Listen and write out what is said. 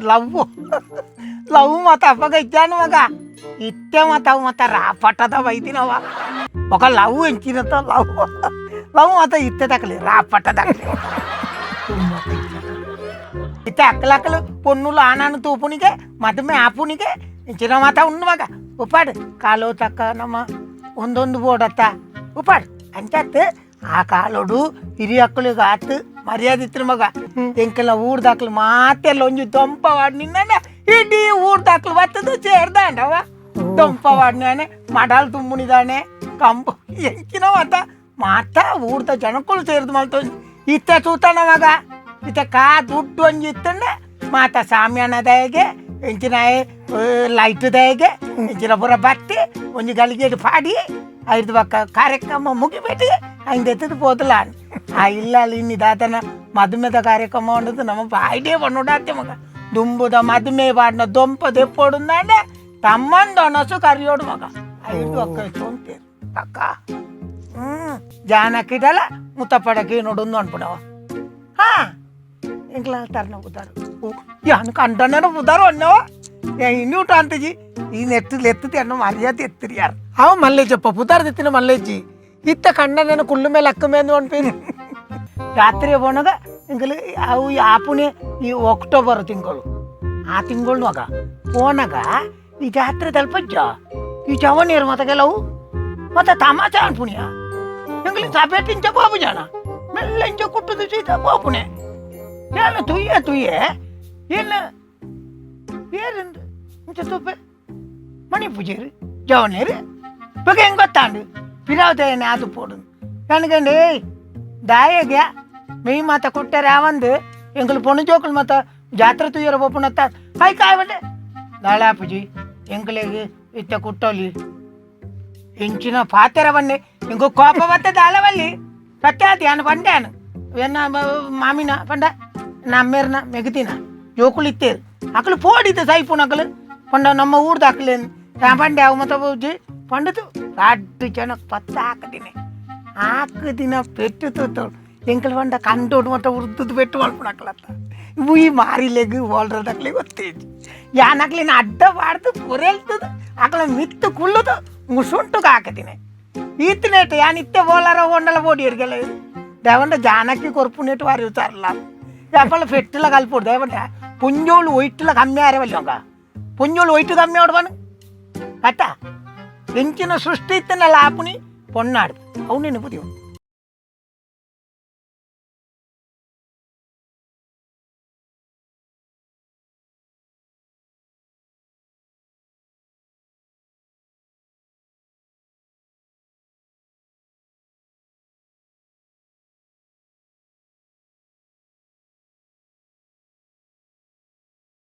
Love love ಮತ ಅಪ್ಪಗ ಇದ್ದಾನು ಮಗ. ಇತ್ತೆ ಮತ ಅವು ಮತ ರಾಪಟದ ಬೈದಿನವ ఒక ಲವ್ ಎಂಚಿನತ ಲವ್ ಲವ್ ಮತ ಇತ್ತೆ ತಕಲಿ ರಾಪಟ ತಕಲಿ. ಇತ್ತೆ ಅಕ್ಕಲಕ್ಕಲು ಪೊನ್ನುಲು ಆನಾನು ತೂಪುನಿಗೆ ಮದುಮೆ ಆಪುನಿಗೆ ಇಂಚಿನ ಮಾತ ಉಂಡು ಮಗ. ಉಪ್ಪಾಡು ಕಾಲು ತಕ್ಕ ನಮ್ಮ ಒಂದೊಂದು ಬೋಡತ್ತ ಉಪ್ಪಾಡು ಅಂಚತ್ ಆ ಕಾಲೋಡು ಹಿರಿಯಕ್ಕಳಿಗೆ ಆತು ಮರ್ಯಾದೆ ಇತ್ತು ಮಗ. ಎಂಕೆಲ್ಲ ಊರ್ದಾಕ್ಲು ಮಾತೆಲ್ಲ ಒಂಜಿ ದೊಂಪ ವಾಡ್ ನಿನ್ನ ಇಡೀ ಊರ್ದಾಕ್ಲು ಬತ್ತದು ಸೇರ್ದಾಂಡವ. ದೊಂಪ ವಾಡ್ನಾನೆ ಮಡಾಲ್ ತುಂಬುನಿದಾನೆ ಕಂಬ ಎಂಚಿನ ಮಾತ ಮಾತ ಊರ್ದ ಜನಕ್ಕಳು ಸೇರ್ದು ಮಲ್ತೊಂದು. ಇತ್ತ ತೂತನ ಮಗ, ಇತ್ತ ಕಾ ದುಡ್ಡು ಒಂಜಿ ಇತ್ತಂಡ ಮಾತ ಸಾಮ್ಯಾನ ದಯಗೆ ಎಂಚಿನ ಲೈಟ್ ದಯಗೆ ಎಂಚಿನ ಪೂರ ಬತ್ತಿ ಒಂಜಿ ಗಲಿಗೆಡ್ ಪಾಡಿ ಐದು ಬಕ್ಕ ಕಾರ್ಯಕ್ರಮ ಮುಗಿಬಿಟ್ಟು ಐದು ಪೋತಲ. ಆ ಇಲ್ಲ ಅಲ್ಲಿ ಇನ್ನಿ ದಾತನ ಮದುಮೆದ ಕಾರ್ಯಕ್ರಮ ಉಂಡದು ನಮ್ಮ ಬಾಯ್ಡೇ ಪಣ್ಣುಡಾತೆ ಮಗ. ದುಂಬುದ ಮದುಮೆ ಪಾಡ್ನ ದೊಂಪ ದೆಪ್ಪೊಡುಂದಾಂಡ ತಮ್ಮಂದ ಒಣಸು ಕರಿಯೋಡು ಮಗ. ಐದು ಬಕ್ಕ ಸೊಂತೇರು ಅಕ್ಕ. ಜಾನಕಿಡಲ ಮುತ್ತಪ್ಪಡಕ್ಕೆ ನೋಡೊಂದು ಅನ್ಪುಣವ. ಹಾ ಎಂಕ್ಲ ತರನ ಬುದಾರು ಯಾನು ಕಂಡನ ಬುದಾರು ಅಣ್ಣವ ಇನ್ನೂಟ ಅಂತಿಜಿ. ಈ ನೆಟ್ಟು ಎತ್ತುತ್ತೆ ಅಣ್ಣ ಮರ್ಯಾದೆ ಎತ್ತಿರಿಯಾರ ಅವ ಮಲ್ಲೇಜಪ್ಪ ಪುದಾರ್ తెತ್ತಿನ ಮಲ್ಲೇಜಿ ಇತ್ತ ಕಣ್ಣನ ಕುಳ್ಳು ಮೇಲೆ ಅಕ್ಕ ಮೇಲೆ ಅನ್ಪೇನು. ರಾತ್ರಿ ಪೋನಾಗ ಎಂಕಲು ಅವು ಆಪುನೆ ಈ ಅಕ್ಟೋಬರ್ ತಿಂಗಳು ಆ ತಿಂಗಳು ಮಗ ಪೋನಾಗ ಈ ಜಾತ್ರೆ ತಲುಪಜ್ಜ ಈ ಜವನೀರು ಮತ್ತೆ ಕೆಲವು ಮತ್ತೆ ತಮಾಷೆ ಅನ್ಪುಣಿಯ. ಎಂಕಲು ಸಭೆ ಪೋಪು ಜನ ಮೆಲ್ಲ ಇಂಚ ಕುಟ್ಟುದು ಸೀತ ಪೋಪುನೆ. ಏನು ತುಯ್ಯ ತುಯ್ಯೆ ಏನು ಏರಿಂದು ಇಂಚ ತೂಪೆ ಮಣಿ ಪೂಜೆರು ಜವನೇರು ಬಗೆ ಹೆಂಗೆ ಗೊತ್ತಾಂಡು ಪಿರಾವತೇನೆ ಅದು ಪೋಡು ನನಗಂಡು. ಏಯ್ ದಾಯಗೆ ಮೆಯ್ ಮಾತ ಕೊಟ್ಟರೆ ಆವಂದು ಎಂಕಲು ಪೊಣ್ಣು ಜೋಕುಲು ಮಾತ ಜಾತ್ರೆ ತುಯ್ಯರ ಪೋಪುನತ್ತ ಹೈ ಕಾಯ್ಬಂಡೆ ದಾಳೆ ಪೂಜಿ ಎಂಕಲೆಗ್ ಇತ್ತ ಕುಟ್ಟೋಲಿ ಎಂಚಿನ ಪಾತೆರ ಬನ್ನಿ ಇಂಕು ಕೋಪ ಬತ್ತ ದಾಳವಲ್ಲಿ ಸತ್ಯಾತಿ ಅನು ಪಂಡ್ಯಾನು ಎನ್ನ ಮಾಮಿನ ಪಂಡ ನಮ್ಮೇರ್ನ ಮೆಗತಿನ ಜೋಕುಲು ಇತ್ತೇರು ಅಕಲು ಪೋಡಿತ ಸೈಪುನ ಅಕಲು ಪಂಡ ನಮ್ಮ ಊರ್ದ ಅಕಲೇನು ಪಂಡೆ ಅವು ಮತ್ತ ಬೂಜಿ ಪಂಡದು ರಡ್ಡು ಜನ ಪತ್ತ ಹಾಕದಿನಿ ಹಾಕದಿನ ಪೆಟ್ಟು ತೂತೋಳು. ಎಂಕಲ್ ಪಂಡ ಕಂಡೋಡು ಮತ್ತ ಉರ್ದುದು ಪೆಟ್ಟು ಮಲ್ಪುನ ಅಕಲತ್ತ. ಇವು ಈ ಮಾರಿಲೆಗ್ ಓಲ್ರದಕ್ಲೆ ಗೊತ್ತೇಜಿ ಯಾನಕ್ಲಿನ ಅಡ್ಡ ಬಾಡ್ದು ಪೊರೆಲ್ತದ ಅಕಲ ಮಿತ್ತು ಕುಳ್ಳುದು ಮುಸುಂಟುಗೆ ಹಾಕದಿನಿ ಈತನೇಟ ಯಾನ್ ಇತ್ತೆ ಬೋಲಾರ ಒಂಡಲ ಬೋಡಿ ಎರ್ಗೆಲ್ಲ ದೇವಂಡ ಜಾನಕಿ ಕೊರ್ಪುನೇಟು ವಾರಿ ಉತ್ತಾರಲ್ಲ ಯಾಪಲ್ಲ ಫೆಟ್ಟಲ ಕಲ್ಪೋಡು. ದೇವಂಡ ಪುಂಜೋಳು ಒಯ್ಟುಲ ಕಮ್ಮಿ ಆರವಲ್ಲ ಅವಂಗ ಪುಂಜೋಳು ಒಯ್ಟು ಕಮ್ಮಿ ಆಡ್ಬಾನು ಅತ್ತ. ಎಂಚಿನ ಸೃಷ್ಟಿ ಇತ್ತನಲ್ಲ ಆಪುನಿ ಪೊನ್ನಾಡು ಅವು ನೆನಪುದಿವು.